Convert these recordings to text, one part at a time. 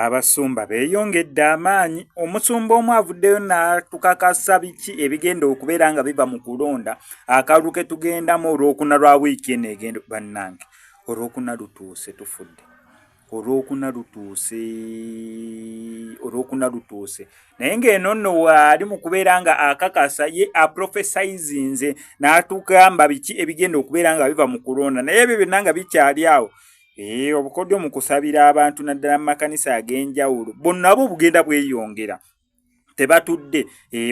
Abasumba beeyongedde amaanyi. Omusumba omu avuddeyo n'atukakasa biki ebigenda okubeera nga biva mu kulonda akalulu ke tugendamu Olwokuna lwa wiiki eno egenda. Bannange, Olwokuna lutuuse, tufudde. Olwokuna lutuuse, Olwokuna lutuuse, naye ng'eno nno waali mu kubeera nga akakasa ye aprophesizinze n'atugamba biki ebigenda okubeera nga biva mu kulonda. Naye ebyo byonna nga bikyali awo, obukodyo mu kusabira abantu naddala mu makanisa ag'enjawulo bonna bo bugenda bweyongera. Tebatudde,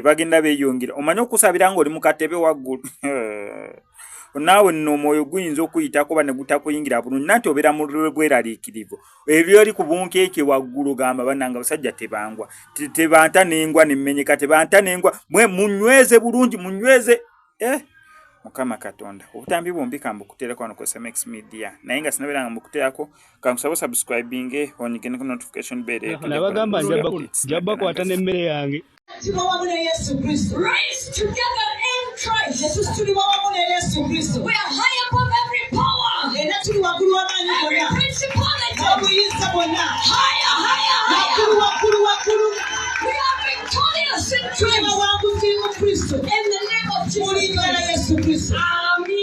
bagenda beeyongera. Omanye okusabira ng'oli mu katebe waggulu, naawe nno omwoyo guyinza okuyitako ba ne gutakuyingira bulungi, nanti obeera mu bweraliikirivu ebyoli ku bunkeeke waggulu. Gamba, "Bannange, abasajja tebangwa, tebanta nengwa nemmenyeka, tebanta nengwa. Mwe munyweze bulungi, munyweze." Mukama Katonda, obutambi bwombi kambukuteerako wano ku SMX Media, naye nga sinabeera nga mbukuteerako, kankusaba subscribing, onyige ku notification bell. Nabagamba nja bakwata n'emmere yange. Tuba wamu ne Yesu Kristo. Raised together in Christ. Yesu, wamu ne Yesu Kristo. We are high above every power. Era tuli waggulu w'amaanyi Every gonna. principality. N'obuyinza bwonna. Higher, higher, Waggulu, higher. waggulu, waggulu. We are victorious in Tuli Christ. bawanguzi mu Kristo. In the name of Mu Jesus linnya lya Christ. Yesu Kristo. Amen.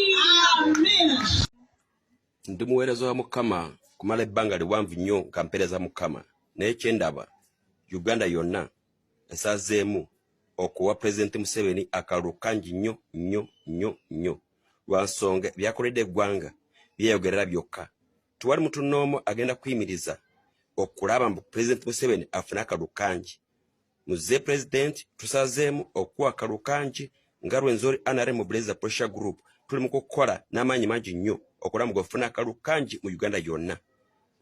Amiina. Ndi muweereza wa Mukama kumala ebbanga liwanvu nnyo nga mpeereza Mukama, naye kyendaba Uganda yonna nsazeemu okuwa Pulezidenti Museveni akalulu kangi nnyo nnyo nnyo nnyo, lwa nsonga byakoledde eggwanga byeyogerera byokka. Tewali muntu n'omu agenda kuyimiriza okulaba mbu Pulezidenti Museveni afune akalulu kangi. Muze Pulezidenti, tusazeemu okuwa akalulu kangi nga Rwenzori NRM Mobilizer Pressure Group. Tuli mu kukola n'amaanyi mangi nnyo okulaba nga ofuna akalulu kangi mu Uganda yonna,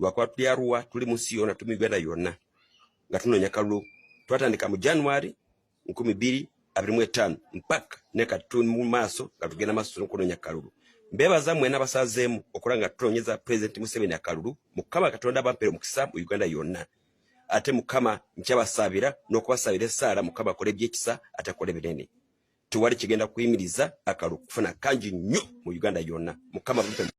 lwakuba tuli Arua, tuli mu nsi yonna, tuli mu Uganda yonna nga tunoonya kalulu. Twatandika mu January 2025 mpaka ne kati tuli mu maaso nga tugenda maaso n'okunoonya kalulu. Mbeebaza mwena abasazeemu okulaba nga tunoonyeza Pulezidenti Museveni akalulu. Mukama Katonda abampere omukisa mu Uganda yonna. Ate Mukama nkyabasaabira n'okubasabira essaala, Mukama akole ebyekisa ate akole binene. Tewali kigenda kuyimiriza akalulu kufuna kangi nnyo mu Uganda yonna. Mukama bampe.